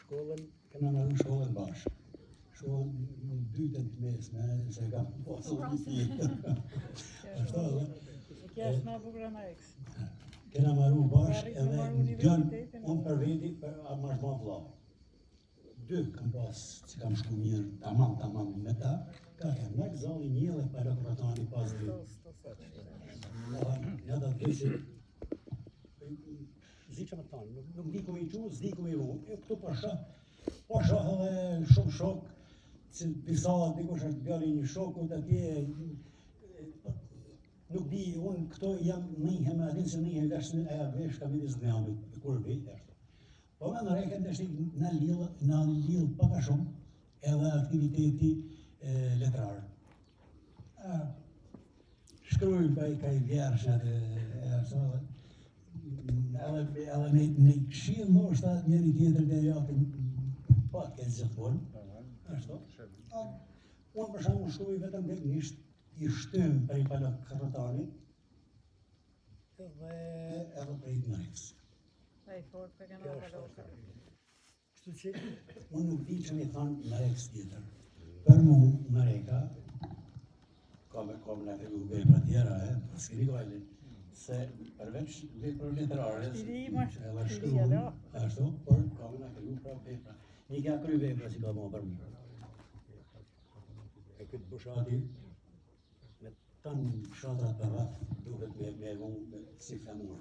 shkollën, kena maru shkollën bashkë. Shkollën në dytën të mesme, se kam pasur Pra, një tjetër. Ashtu edhe. Kjo është më e bukur e Marekës. Kena maru bashkë Arrit me edhe marrë në djalë, universitetin, unë për veti, për, a më është ma vlla. Dy kam pas që kam shku mirë, tamam, tamam me ta, ka ke Mek Zalli një dhe Palok Rrotani pas dy. Ja do të që zi që më thonë, nuk, nuk di ku me i qu, s'di ku me i vu. E këtu po shoh, po shoh edhe shumë shok, që disa dikush është djali i një shokut atje, e, nuk di, unë këto jam nihem, a din se nihem vesh në aja vesh kam midis dhjamit, kur vi, ashtu. Po me në rekën të na lidh, na lidh pak a shumë edhe aktiviteti e, letrar. A, shkruajmë pa i ka i vjersh atë e ashtu edhe edhe edhe në në këshill ndoshta njëri tjetrit e japin pa të keq gjithmonë. Ashtu. A, unë për shembull shkruaj vetëm gegnisht, i shtym prej Palok Rrotanit edhe edhe prej Mërekës. Ai fort e kena Kjo është Palokën. Kështu që unë nuk di që me thonë Mërekës tjetër. Për mu, Mëreka, ka me ka me na tregu vepra tjera, e, po s'keni gajle, se përveç vepër letrare, I ri, ma edhe i ri, shkruan, alo. ashtu, por ka me na tregu pra vepra. Një ka kry vepra që ka bo për mu. E këtë bushati, me tanë fshatrat për rreth, duhet me, me vu me, si flamur.